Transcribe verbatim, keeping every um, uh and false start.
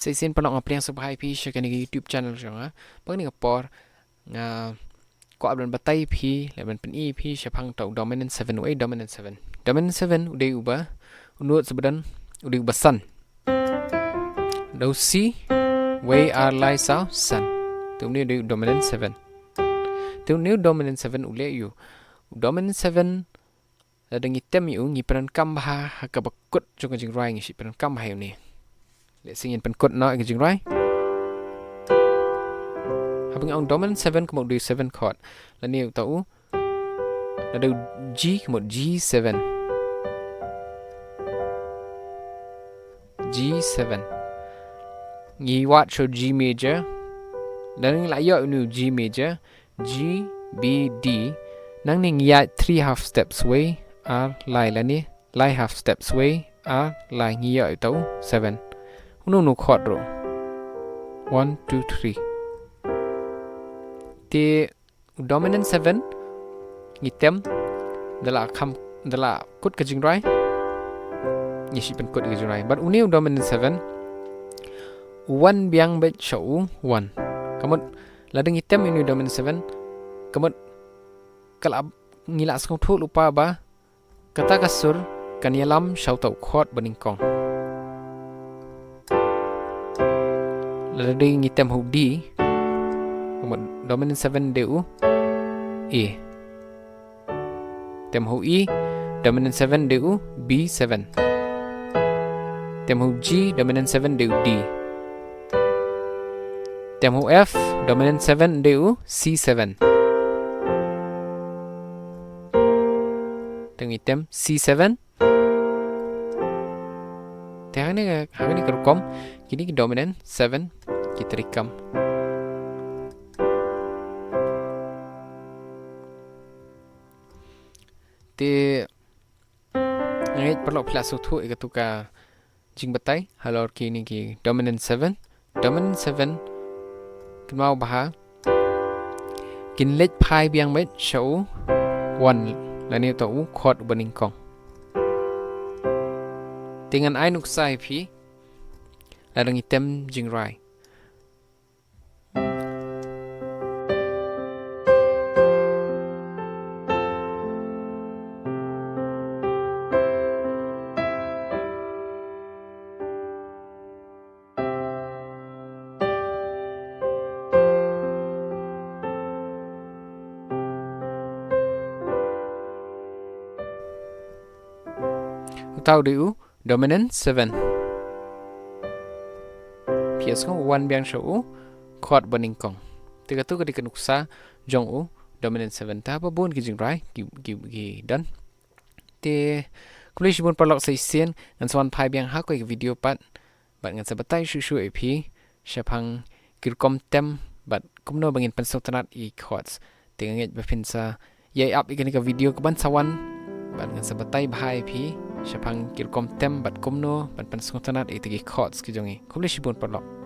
Sa shisien paralok nga pdiang sngewbha ïa phi sha kane ka YouTube channel jong nga. Bad kane ka por nga kwah ban batai ïa phi, lane ban pyni ïa phi shaphang uta u dominant seven, u dominant seven. Dominant seven u dei uba, u note sa ba don, u dei uba san. Da u C, wei ar lai saw san. Te une u dei u dominant seven. Te une u dominant seven u leh ïa u. U dominant seven, lada ngi tem ïa u, ngi pyndonkam bha ha kaba kut jong ka jingrwai, ngi shu pyndonkam bha ïa une. Lehse ngin pynkut noh ïa ka jingrwai. Haba ngi ong dominant seven ka mut u dei u seven chord. Lane uta u, lada u G ka mut G seven. G seven. Ngi wad sha u G major. Lada ngi la ïoh une u G major, G, B, D. Nangne ngi ïaid three half steps, wei ar lai, lane lai half steps, wei ar lai, ngi ïoh ïa uta u seven. Uno uno u chord ruh. One, two, three. Te u dominant seven ngi tem, da la kham, da la kut ka jingrwai, ngi shu pynkut ka jingrwai. Bad une u dominant seven u wan biang beit sha u one. Ka mut lada ngi tem ïa une u dominant seven, ka mut ka la, ngi la sngewthuh lypa ba kata ka sur kan ïalam sha uta u chord banyngkong. Lada dei ngi tem ha u D, ka mut dominant seven dei u E. Tem ha u E, dominant seven dei u B seven. Tem ha u G, dominant seven dei u D. Tem ha u F, dominant seven dei u C seven. Te ngi tem C seven. Te hangne, hangne ka rukom kine ki dominant seven ki treikam. Te nga ngeit paralok phi la sngewthuh ïa katu ka jingbatai halor kine ki dominant seven. Dominant seven, kynmaw bha, kin leit phai biang beit sha u one, lane uta u chord banyngkong. Te ngan ai nuksa ïa phi lada ngi tem jingrwai. Uta u dei u dominant seven. Phi ïohsngew, u wan biang sha u chord banyngkong. Te katu ka dei ka nuksa jong u dominant seven. Te ha ba bun ki jingrwai ki, ki, ki don. Te khublei shibun paralok, sa shisien ngan sa wan phai biang ha kawei ka video pat bad ngan sa batai shuh shuh ïa phi shaphang ki rukom tem bad kumno ba ngin pynsngewtynnat ïa ki chords. Te nga ngeit ba phin sa ïai ap ïa kane ka video kaban sa wan bad ngan sa batai bha ïa phi shaphang ki rukom tem bad kumno ban pynsngewtynnat ïa kita ki chords ki jong ngi. Khublei shibun paralok.